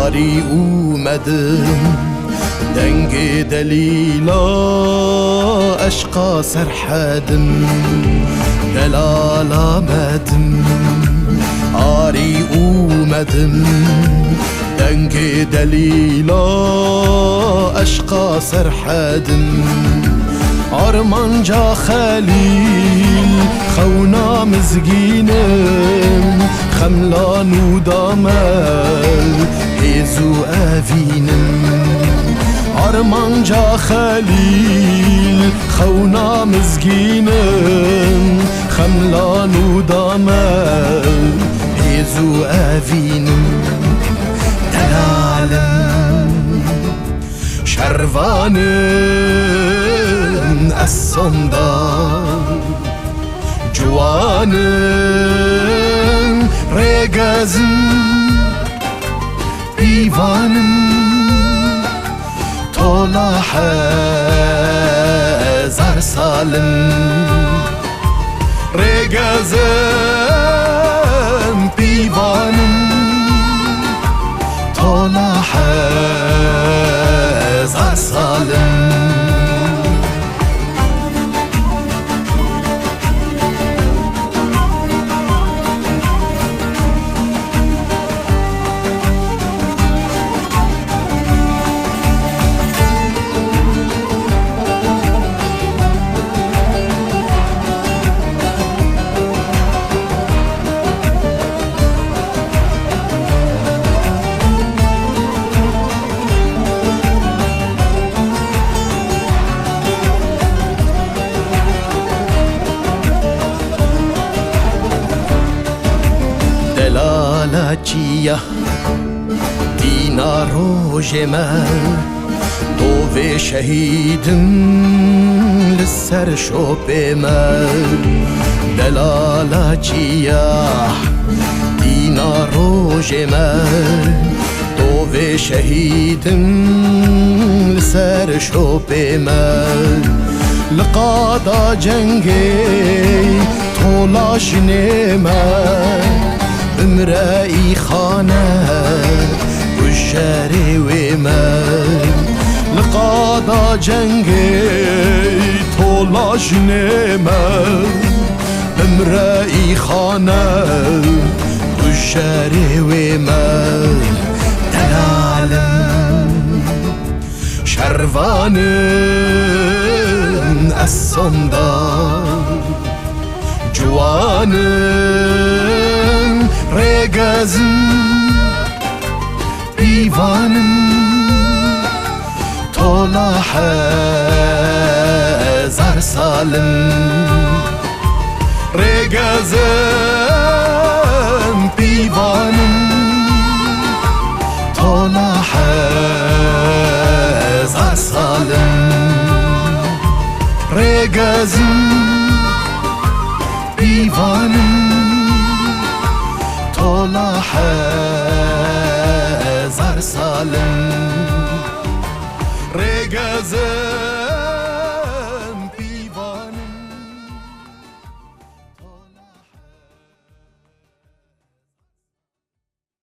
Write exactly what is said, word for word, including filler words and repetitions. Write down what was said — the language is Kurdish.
Arî û medim, dengê delîla eşqa serhedim. Delala medim, arî û medim, dengê delîla eşqa serhedim. Armanca Xelîl, xewna mizgînim, xemla nûda me, hêz û evînim. Armanca Xelîl, xewna mizgînim, xemla nûda me, hêz û evînim. Delalim, şervanim, ez sonda, ciwanim, rêgezim, pîvanim, tola hezar salim. Rêgezim, pîvanim, tola hezar salim. Delala çiya, dîna rojê me, dovê şehîdim li ser şopê me. Delala çiya, dîna rojê me, dovê şehîdim li ser şopê me. Li qada cengê tola jinê me, bimre îxane gujerê wê me. Li qada cengê tola jinê me, bimre îxane gujerê wê me. Delalim, şervanim, ez sonda, ciwanim, rêgezim, pîvanim, tola hezar salim. Rêgezim, pîvanim, tola hezar salim. Rêgezim, pîvanim, tola hezar salim. Rêgezim.